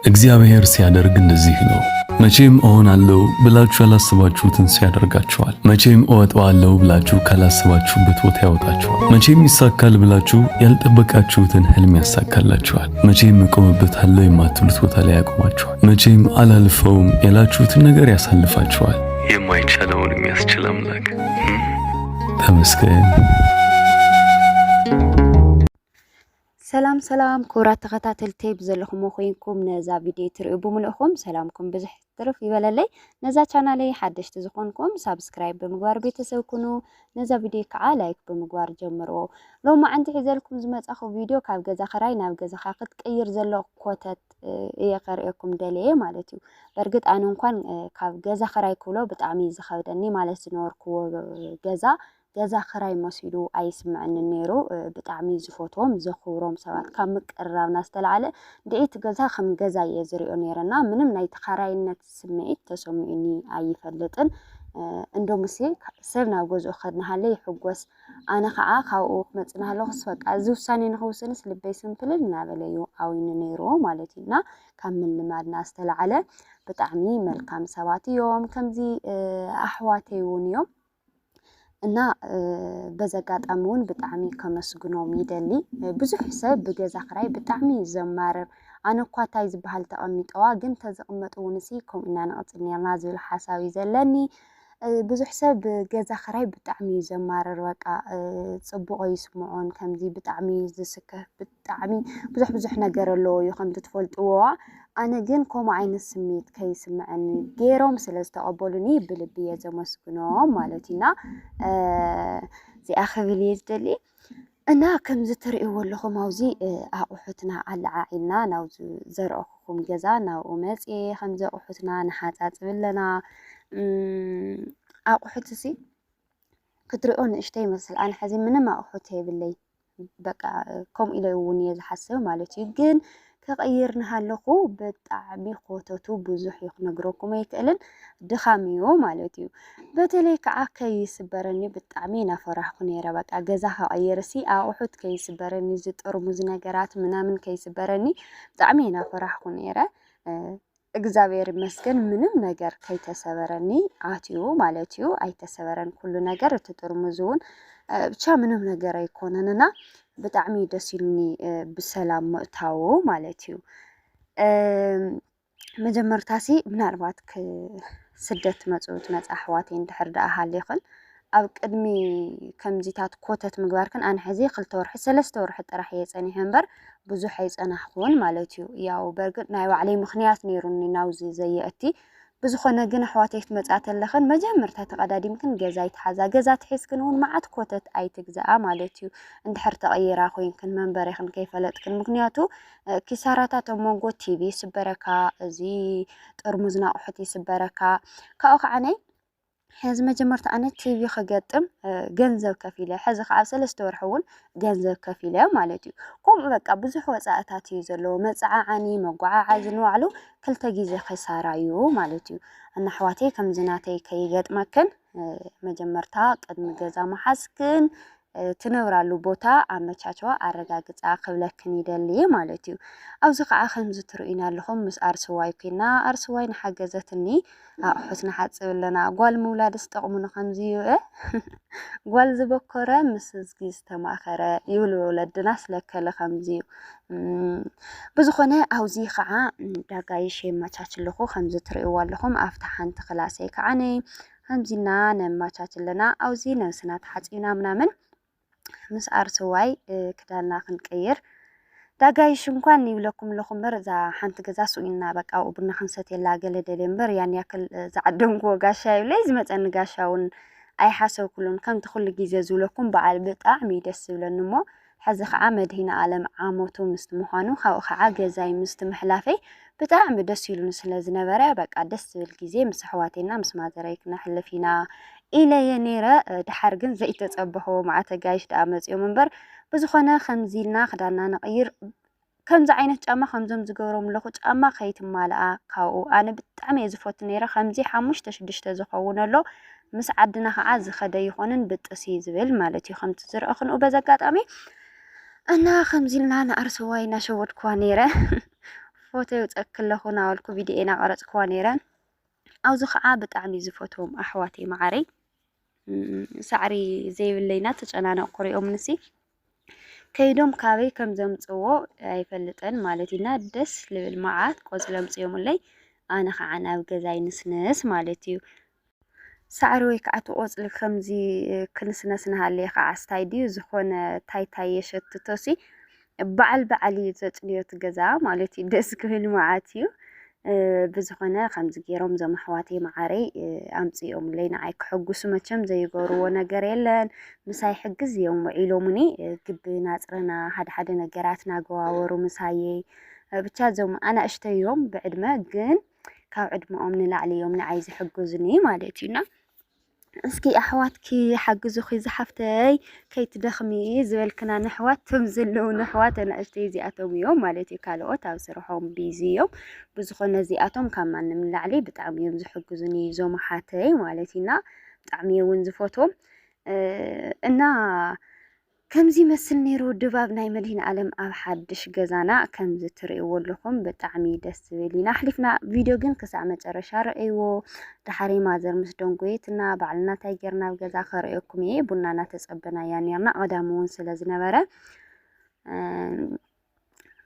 እግዚአብሔር ሲያደርግ እንደዚህ ነው። መቼም እሆናለሁ ብላችሁ ያላሰባችሁትን ሰው ያደርጋችኋል። መቼም እወጣዋለሁ ብላችሁ ካላሰባችሁበት ቦታ ያወጣችኋል። መቼም ይሳካል ብላችሁ ያልጠበቃችሁትን ህልም ያሳካላችኋል። መቼም እቆምበታለሁ የማትሉት ቦታ ላይ ያቆማችኋል። መቼም አላልፈውም ያላችሁትን ነገር ያሳልፋችኋል። የማይቻለውን የሚያስችል አምላክ ተመስገን። ሰላም ሰላም ክቡራት ተኸታተልተይ፣ ብዘለኹሞ ኮይንኩም ነዛ ቪድዮ ትርእዩ ብምልእኹም ሰላምኩም ብዝሕ ትርፍ ይበለለይ። ነዛ ቻናለይ ሓደሽቲ ዝኾንኩም ሳብስክራይብ ብምግባር ቤተሰብ ኩኑ። ነዛ ቪድዮ ከዓ ላይክ ብምግባር ጀምርዎ። ሎማዓንቲ ሒዘልኩም ዝመፃኹ ቪድዮ ካብ ገዛ ኽራይ ናብ ገዛኻ ክትቅይር ዘሎ ኮተት እየ ከርእየኩም ደልየ ማለት እዩ። በእርግጥ ኣነ እንኳን ካብ ገዛ ኽራይ ክብሎ ብጣዕሚ እዩ ዝኸብደኒ ማለት ዝነበርክዎ ገዛ ገዛ ክራይ መሲሉ ኣይስምዐንን ነይሩ። ብጣዕሚ ዝፈትዎም ዘኽብሮም ሰባት ካብ ምቅርራብና ዝተላዓለ ንድዒ እቲ ገዛ ከም ገዛ እየ ዝሪኦ ነይረ እና ምንም ናይ ተኻራይነት ስምዒት ተሰሚዑኒ ኣይፈልጥን። እንዶ ሙሴ ሰብ ናብ ገዝኡ ክኸድ ናሃለ ይሕጎስ። ኣነ ከዓ ካብኡ ክመፅእ ናሃለኹስ በቃ እዚ ውሳኔ ንኽውስንስ ልበይ ስንፍልል እናበለ እዩ ኣዊኑ ነይሩ ማለት እዩ እና ካብ ምልማድና ዝተላዓለ ብጣዕሚ መልካም ሰባት እዮም። ከምዚ ኣሕዋተይ እውን እዮም። እና በዚ ኣጋጣሚ እውን ብጣዕሚ ከመስግኖም ይደሊ። ብዙሕ ሰብ ብገዛ ክራይ ብጣዕሚ እዩ ዘማርር። ኣነ እኳ እንታይ ዝበሃል ተቐሚጠዋ ግን ተዝቕመጥ እውን ሲ ከምኡ ኢና ንቕፅል ነርና ዝብል ሓሳብ እዩ ዘለኒ። ብዙሕ ሰብ ብገዛ ክራይ ብጣዕሚ እዩ ዘማርር። በቃ ፅቡቕ ኣይስምዖን፣ ከምዚ ብጣዕሚ እዩ ዝስከፍ፣ ብጣዕሚ ብዙሕ ብዙሕ ነገር ኣለዎ እዩ ከምዚ ትፈልጥዎ። ኣነ ግን ከምኡ ዓይነት ስምዒት ከይስምዐኒ ገይሮም ስለ ዝተቐበሉኒ ብልቢ እየ ዘመስግኖም ማለት እዩ። እና እዚኣ ክብል እየ ዝደሊ። እና ከምዚ ትርእይዎ ኣለኹም ኣብዚ ኣቑሑትና ኣለዓዒልና ናብዚ ዘርኣኹኹም ገዛ ናብኡ መፅየ ከምዚ ኣቑሑትና ንሓፃፅብ ኣለና። ኣቑሑት እዚ ክትሪኦ ንእሽተይ ይመስል። ኣነ ሕዚ ምንም ኣቑሑት የብለይ። በቃ ከምኡ ኢለ እውን እየ ዝሓስብ ማለት እዩ። ግን ከቐይር ንሃለኹ ብጣዕሚ ኮተቱ ብዙሕ እዩ ክነግረኩም ኣይክእልን። ድኻም እዩ ማለት እዩ። በተለይ ከዓ ከይስበረኒ ብጣዕሚ እናፈራህኩ ነይረ። በቃ ገዛ ከቐይር ሲ ኣቑሑት ከይስበረኒ እዚ ጥርሙዝ ነገራት ምናምን ከይስበረኒ ብጣዕሚ እናፈራህኩ ነይረ። እግዚኣብሔር ይመስገን ምንም ነገር ከይተሰበረኒ ኣትዩ ማለት እዩ። ኣይተሰበረን ኩሉ ነገር፣ እቲ ጥርሙዝ እውን ብቻ ምንም ነገር ኣይኮነን እና ብጣዕሚ ደስ ኢሉኒ ብሰላም ምእታዉ ማለት እዩ። መጀመርታ ሲ ምናልባት ስደት ትመፁ ትመፃ ኣሕዋተይ እንድሕር ደኣ ሃሊኽን ኣብ ቅድሚ ከምዚታት ኮተት ምግባርክን ኣነ ሕዚ ክልተ ወርሒ ሰለስተ ወርሒ ጥራሕ እየ ፀኒሐ እምበር ብዙሕ ኣይፀናሕኩን ማለት እዩ። ያው በርግጥ ናይ ባዕለይ ምኽንያት ነይሩኒ ናብዚ ዘየእቲ። ብዝኾነ ግን ኣሕዋተይ ክትመፃ ተለኽን መጀመርታ ተቐዳዲምክን ገዛ ኣይትሓዛ። ገዛ ትሒዝክን እውን መዓት ኮተት ኣይትግዛኣ ማለት እዩ። እንድሕር ተቐይራ ኮይንክን መንበሪኽን ከይፈለጥክን። ምኽንያቱ ኪሳራታት ኣብ መንጎ ቲቪ ይስበረካ፣ እዚ ጥርሙዝ ናቑሑት ይስበረካ። ካብኡ ከዓ ናይ ሕዚ መጀመርታ ኣነ ቲቪ ክገጥም ገንዘብ ከፊለ፣ ሕዚ ከዓ ኣብ ሰለስተ ወርሒ እውን ገንዘብ ከፊለ ማለት እዩ። ከምኡ በቃ ብዙሕ ወፃእታት እዩ ዘለዎ። መፀዓዓኒ፣ መጓዓዓዚ ንባዕሉ ክልተ ግዜ ኪሳራ እዩ ማለት እዩ። እና ኣሕዋተይ ከምዚ ናተይ ከይገጥመክን መጀመርታ ቅድሚ ገዛ ምሓዝክን ትነብራሉ ቦታ ኣመቻችዋ ኣረጋግፃ ክብለክን ይደሊ ማለት እዩ። ኣብዚ ከዓ ከምዚ ትርእዩና ኣለኹም ምስ ኣርስዋይ ኮይና ኣርስዋይ ንሓገዘትኒ ኣቑሑት ንሓፅብ ኣለና። ጓል ምውላድስ ጠቕሙ ንኸምዚ እዩ እ ጓል ዝበኮረ ምስ እዝጊ ዝተማኸረ ይብሉ ወለድና ስለከለ ከምዚ እዩ። ብዝኾነ ኣብዚ ከዓ ዳጋይሽ የመቻች ኣለኹ ከምዚ ትርእይዎ ኣለኹም ኣብታ ሓንቲ ክላሰይ ከዓ ነይ ከምዚና ነማቻች ኣለና ኣብዚ ነብስና ተሓፂብና ምናምን ምስ ኣርስዋይ ክዳና ክንቀይር ዳጋይሽ እንኳን ይብለኩም ኣለኹ እምበር እዛ ሓንቲ ገዛ ስኢና በቃ ኣብኡ ቡና ክንሰትየላ ገለ ደልየ እምበር ያን ያክል ዝዓደምክዎ ጋሻ የብለይ ዝመፀኒ ጋሻ እውን ኣይሓሰብኩሉን ከምቲ ኩሉ ግዜ ዝብለኩም በዓል ብጣዕሚ እዩ ደስ ዝብለኒ እሞ ሕዚ ከዓ መድሂነ ኣለም ዓመቱ ምስቲ ምዃኑ ካብኡ ከዓ ገዛይ ምስቲ ምሕላፈይ ብጣዕሚ ደስ ኢሉኒ ስለ ዝነበረ በቃ ደስ ዝብል ግዜ ምስ ኣሕዋተይና ምስ ማዘረይ ክነሕልፍ ኢና ኢለየ ነይረ። ድሓር ግን ዘይተፀበኽዎ መዓት ኣጋይሽ ደኣ መፂኦም እምበር ብዝኾነ ከምዚ ኢልና ክዳንና ንቕይር። ከምዚ ዓይነት ጫማ ከምዞም ዝገብሮም ኣለኹ ጫማ ከይትማልኣ ካብኡ ኣነ ብጣዕሚ እየ ዝፈቱ ነይረ። ከምዚ ሓሙሽተ ሽዱሽተ ዝኸውን ኣሎ ምስ ዓድና ከዓ ዝኸደ ይኾንን ብጥስ እዩ ዝብል ማለት እዩ ከምቲ ዝረእኽንኡ በዚ ኣጋጣሚ እና ከምዚ ኢልና ንኣርስዋይ እናሸወድክዋ ነይረ። ፎቶ የውፀኪ ኣለኹ እናበልኩ ቪድዮ እናቐረፅክዋ ነይረ። ኣብዚ ከዓ ብጣዕሚ ዝፈትዎም ኣሕዋተይ መዓረይ፣ እም፣ ሳዕሪ ዘይብለይና ተጨናነቕ ክሪኦም ንሲ ከይዶም ካበይ ከም ዘምፅዎ ኣይፈልጥን ማለት ኢና። ደስ ልብል መዓት ቆፅሊ ኣምፅኦምለይ፣ ኣነ ከዓ ናብ ገዛይ ንስንስ ማለት እዩ። ሳዕሪ ወይ ከዓ እቲ ቆፅሊ ከምዚ ክንስነስ ንሃለየ ከዓ ስታይ ድዩ ዝኾነ ታይታይ የሸትቶሲ በዓል በዓል እዩ ዘፅንዮ እቲ ገዛ ማለት እዩ። ደስ ክብል መዓት እዩ። እ፣ ብዝኾነ ከምዚ ገይሮም እዞም ኣሕዋተይ መዓረይ፣ እ፣ ኣምፅኦምለይ ንዓይ ክሕጉሱ መቸም ዘይገብርዎ ነገር የለን። ምሳይ ሕግዝ እዮም ውዒሎምኒ፣ እ፣ ግቢ ናፅረና ሓደ ሓደ ነገራት ናገዋወሩ ምሳየይ። እ፣ ብቻ እዞም ኣናእሽተይ እዮም ብዕድመ፣ ግን ካብ ዕድመኦም ንላዕሊ እዮም ንዓይ ዝሕግዙኒ ማለት እዩና። እስኪ ኣሕዋትኪ ሓግዙኺ ዝሓፍተይ ከይትደኽሚ ዝበልክና ነሕዋት፣ ቶም ዘለዉ ነሕዋት ኣናእሽተይ እዚኣቶም እዮም ማለት እዩ። ካልኦት ኣብ ስርሖም ቢዚ እዮም። ብዝኾነ እዚኣቶም ካብ ማንም ንላዕሊ ብጣዕሚ እዮም ዝሕግዙኒ እዞም ኣሓተይ ማለት ኢና። ብጣዕሚ እየ እውን ዝፈትዎም። እ፣ እና ከምዚ ይመስል ነይሩ ድባብ ናይ መድህን ዓለም ኣብ ሓድሽ ገዛና። ከምዚ ትርእይዎ ኣለኹም ብጣዕሚ ደስ ዝብል ኢና ኣሕሊፍና። ቪድዮ ግን ክሳዕ መጨረሻ ረእይዎ። ደሓሪ ማዘር ምስ ደንጎየትና ባዕልና እንታይ ጌርና ኣብ ገዛ ከርእየኩም እየ። ቡና እናተጸበናያ ኔርና፣ ቀዳም እውን ስለ ዝነበረ፣ እም፣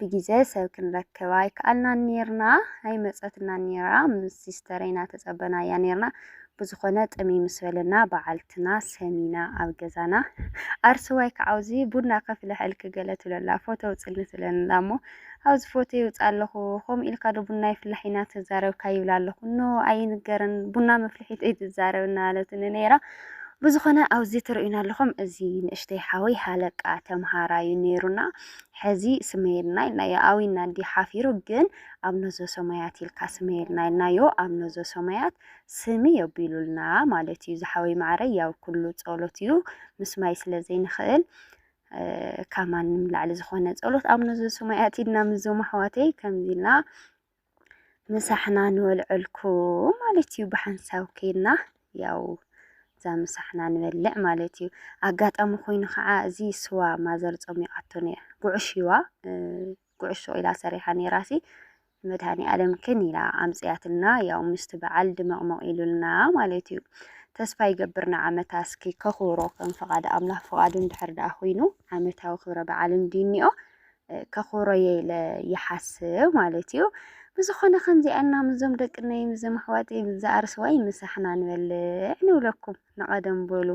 ብግዜ ሰብ ክንረክብ ኣይከኣልናን ኔርና፣ ኣይመጸትናን ኔራ። ምስ ሲስተረይ እናተጸበናያ ኔርና። ብዝኾነ ጥምይ ምስ በለና በዓልትና ሰሚና ኣብ ገዛና። ኣርስዋይ ከዓ ኣብዚ ቡና ከፍልሐልኪ ገለ ትብለላ፣ ፎቶ ኣውፅልኒ ትብለላ እሞ ኣብዚ ፎቶ ይውፅእ ኣለኹ። ከምኡ ኢልካ ዶ ቡና ይፍላሕ ኢና ተዛረብካ ይብላ ኣለኹ። ኖ ኣይንገርን፣ ቡና መፍልሒት ኣይትዛረብ እናበለትኒ ነይራ። ብዝኾነ ኣብዚ ትርእዩና ኣለኹም፣ እዚ ንእሽተይ ሓወይ ሃለቃ ተምሃራዩ ነይሩና። ሕዚ ስመየልና ኢልናዮ፣ ኣዊና እንዲ ሓፊሩ፣ ግን ኣብ ነዞ ሰማያት ኢልካ ስመየልና ኢልናዮ። ኣብ ነዞ ሰማያት ስሚ የቢሉልና ማለት እዩ። ዝሓወይ ማዕረይ ያው ኩሉ ጸሎት እዩ፣ ምስማይ ስለ ዘይንኽእል፣ እ፣ ካብ ማንም ላዕሊ ዝኾነ ጸሎት ኣብ ነዞ ሰማያት ኢልና ምስዞም ኣሕዋተይ ከምዚ ኢልና ምሳሕና ንበልዐልኩም ማለት እዩ። ብሓንሳብ ከይድና ያው እዛ ምሳሕና ንበልዕ ማለት እዩ። ኣጋጣሚ ኮይኑ ከዓ እዚ ስዋ ማዘር ጸሚቓቶ ነይራ። ጉዕሽ ይዋ፣ እ፣ ጉዕሽ ኢላ ሰሪሓ ነይራ ሲ መድሃኒ ኣለም ክን ኢላ ኣምፅያትና። ያው ምስቲ በዓል ድመቕመቕ ኢሉልና ማለት እዩ። ተስፋ ይገብር ንዓመታ እስኪ ከኽብሮ ከም ፍቓድ ኣምላኽ ፍቓዱ እንድሕር ደኣ ኮይኑ ዓመታዊ ክብረ በዓል እንድዩ እኒኦ፣ እ፣ ከኽብሮ እየ ኢለ ይሓስብ ማለት እዩ። ብዝኾነ ከምዚኣ እና ምስዞም ደቅነይ፣ ምስዞም ኣሕዋተይ፣ ምስዛ ኣርስዋይ ምሳሕና ንበልዕ ንብለኩም። ንቐደም በሉ።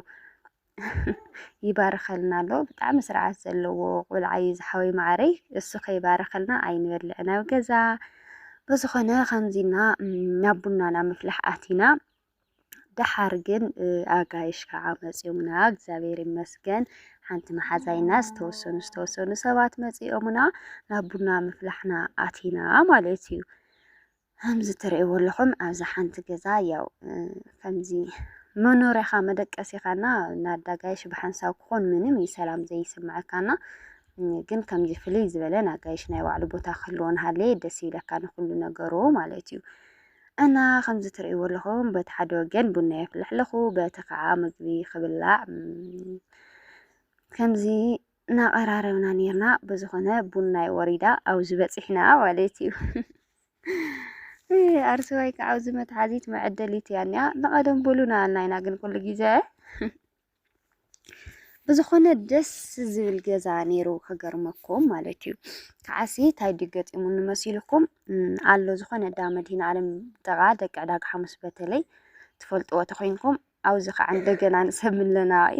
ይባርኸልና ኣሎ። ብጣዕሚ ስርዓት ዘለዎ ቆልዓ እዩ ዝሓወይ መዓረይ። እሱ ከይባርኸልና ኣይንበልዕን ኣብ ገዛ። ብዝኾነ ከምዚና፣ እም፣ ናብ ቡናና ምፍላሕ ኣቲና። ደሓር ግን፣ እ፣ ኣጋይሽ ከዓ መፂኦምና። እግዚኣብሔር ይመስገን። ሓንቲ መሓዛይና ዝተወሰኑ፣ ዝተወሰኑ ሰባት መፂኦምና። ናብ ቡና ምፍላሕና ኣቲና ማለት እዩ። ከምዚ ትርእይዎ ኣለኹም፣ ኣብዚ ሓንቲ ገዛ ያው፣ እ፣ ከምዚ መኖርያኻ መደቀሲኻና ናዳ ጋይሽ ብሓንሳብ ክኾን ምንም እዩ ሰላም ዘይስምዐካና። እ፣ ግን ከምዚ ፍልይ ዝበለ ናጋይሽ ናይ ባዕሉ ቦታ ክህልዎ ንሃለየ ደስ ይብለካ ንኹሉ ነገሩ ማለት እዩ። እና ከምዚ ትርእይዎ ኣለኹም፣ በቲ ሓደ ወገን ቡና የፍልሕ ኣለኹ፣ በቲ ከዓ ምግቢ ክብላዕ፣ ም፣ ከምዚ እናቐራረብና ኔርና። ብዝኾነ ቡናይ ወሪዳ ኣብዚ በፂሕና ማለት እዩ። ኣርስዋይ ከዓ ኣብዚ መትሓዚት መዐደሊት እያ እኒኣ። ንቐደም በሉና ኣልና ኢና ግን ኩሉ ግዜ። ብዝኾነ ደስ ዝብል ገዛ ነይሩ፣ ከገርመኩም ማለት እዩ። ከዓሲ እንታይ ድዩ ገጢሙኒ መሲልኩም? እም፣ ኣሎ ዝኾነ እንዳ መድህን ዓለም ጥቓ ደቂ ዕዳጋ ሓሙስ በተለይ ትፈልጥዎ ተኾይንኩም፣ ኣብዚ ከዓ እንደገና ንሰብ ምለናዋኢ።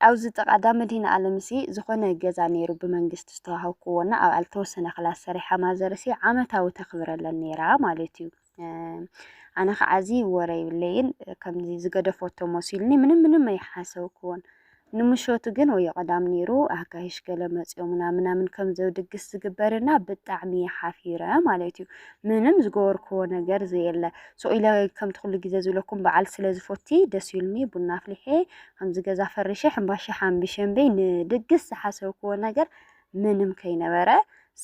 ኣብዚ ጥቓ እንዳ መድህን ዓለም ሲ ዝኾነ ገዛ ነይሩ ብመንግስቲ ዝተዋሃብክዎ እና ኣብኣ ዝተወሰነ ክላስ ሰሪሓ ማዘር ሲ ዓመታዊ ተኽብረለን ነይራ ማለት እዩ። እ፣ ኣነ ከዓ እዚ ወረ ይብለይን ከምዚ ዝገደፈቶ መሲሉኒ ምንም ምንም ኣይሓሰብክዎን። ንምሸቱ ግን ወዮ ቀዳም ነይሩ ኣጋይሽ ገለ መፂኦምና ምናምን ከምዚ ድግስ ዝግበርና ብጣዕሚ እየ ሓፊረ ማለት እዩ። ምንም ዝገበርክዎ ነገር ዘየለ። ሱቕ ኢለ ከምቲ ኩሉ ግዜ ዝብለኩም በዓል ስለ ዝፈቲ ደስ ኢሉኒ ቡና ኣፍሊሐ ከምዚ ገዛ ፈሪሸ ሕምባሻ ሓምቢሸ እምበይ ንድግስ ዝሓሰብክዎ ነገር ምንም ከይነበረ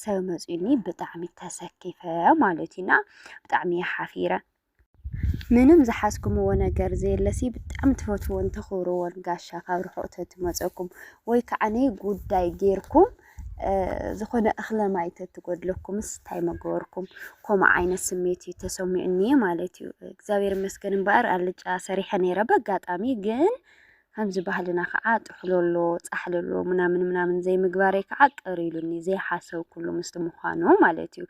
ሰብ መፂኡኒ ብጣዕሚ ተሰኪፈ ማለት እዩና ብጣዕሚ እየ ሓፊረ። ምንም ዝሓዝክምዎ ነገር ዘየለሲ ብጣዕሚ ትፈትዎን ተኽብርዎን ጋሻ ካብ ርሑቕ ተትመፀኩም ወይ ከዓ ነይ ጉዳይ ጌርኩም ዝኾነ እኽለ ማይ ተትጎድለኩምስ እንታይ መገበርኩም? ከምኡ ዓይነት ስሜት እዩ ተሰሚዑኒ ማለት እዩ። እግዚኣብሔር ይመስገን እምበኣር ኣልጫ ሰሪሐ ነይረ በጋጣሚ። ግን ከምዚ ባህልና ከዓ ጥሕሎ ኣሎ፣ ፃሕሊ ኣሎ ምናምን ምናምን ዘይምግባረይ ከዓ ቅር ኢሉኒ፣ ዘይሓሰብኩሉ ምስቲ ምዃኑ ማለት እዩ።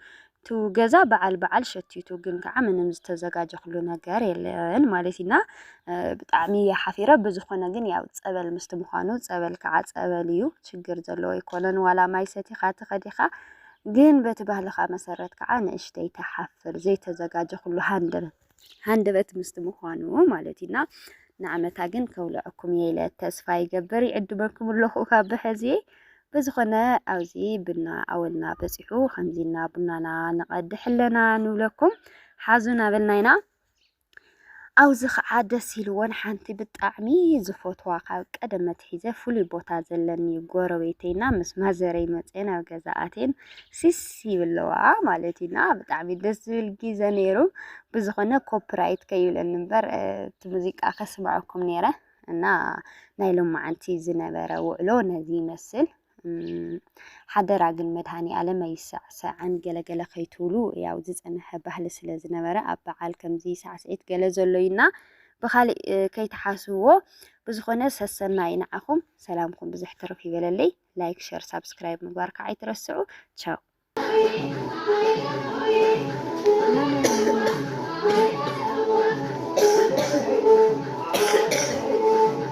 እቲ ገዛ በዓል በዓል ሸቲቱ ግን ከዓ ምንም ዝተዘጋጀክሉ ነገር የለን ማለት ኢና። ብጣዕሚ ሓፊረ። ብዝኾነ ግን ያው ፀበል ምስቲ ምዃኑ፣ ፀበል ከዓ ፀበል እዩ፣ ችግር ዘለዎ ኣይኮነን። ዋላ ማይ ሰቲኻ ትኸዲኻ ግን በቲ ባህልኻ መሰረት ከዓ ንእሽተይ ተሓፍር፣ ዘይተዘጋጀክሉ ሃንደበት ሃንደበት ምስቲ ምዃኑ ማለት ኢና። ንዓመታ ግን ከውልዐኩም እየ ኢለ ተስፋ ይገብር። ይዕድመኩም ኣለኹ ካብ ብሐዚ። ብዝኾነ ኣብዚ ብና ኣወልና በፂሑ ከምዚና ቡናና ንቐድሕ ኣለና ንብለኩም። ሓዙ ናበልና ኢና። ኣብዚ ከዓ ደስ ኢልዎን ሓንቲ ብጣዕሚ ዝፈትዋ ካብ ቀደም ኣትሒዘ ፍሉይ ቦታ ዘለኒ ጎረቤተይና ምስ ማዘረይ መፅኤ ናብ ገዛ ኣትየን ሲስ ይብለዋ ማለት ኢና። ብጣዕሚ ደስ ዝብል ግዜ ነይሩ። ብዝኾነ ኮፒራይት ከይብለኒ እምበር እቲ ሙዚቃ ከስምዐኩም ነይረ። እና ናይ ሎማዓንቲ ዝነበረ ውዕሎ ነዚ ይመስል። ሓደራ ግን መድሃኒ ኣለም ኣይሰዕሰዐን ገለገለ ከይትብሉ፣ ያው ዝፀንሐ ባህሊ ስለ ዝነበረ ኣብ በዓል ከምዚ ሳዕስዒት ገለ ዘሎ እዩ እና ብኻሊእ ከይትሓስብዎ። ብዝኾነ ሰሰናይ ንዓኹም፣ ሰላምኩም ብዙሕ ትርፍ ይበለለይ። ላይክ፣ ሸር፣ ሳብስክራይብ ምግባር ከዓ ኣይትረስዑ። ቻው።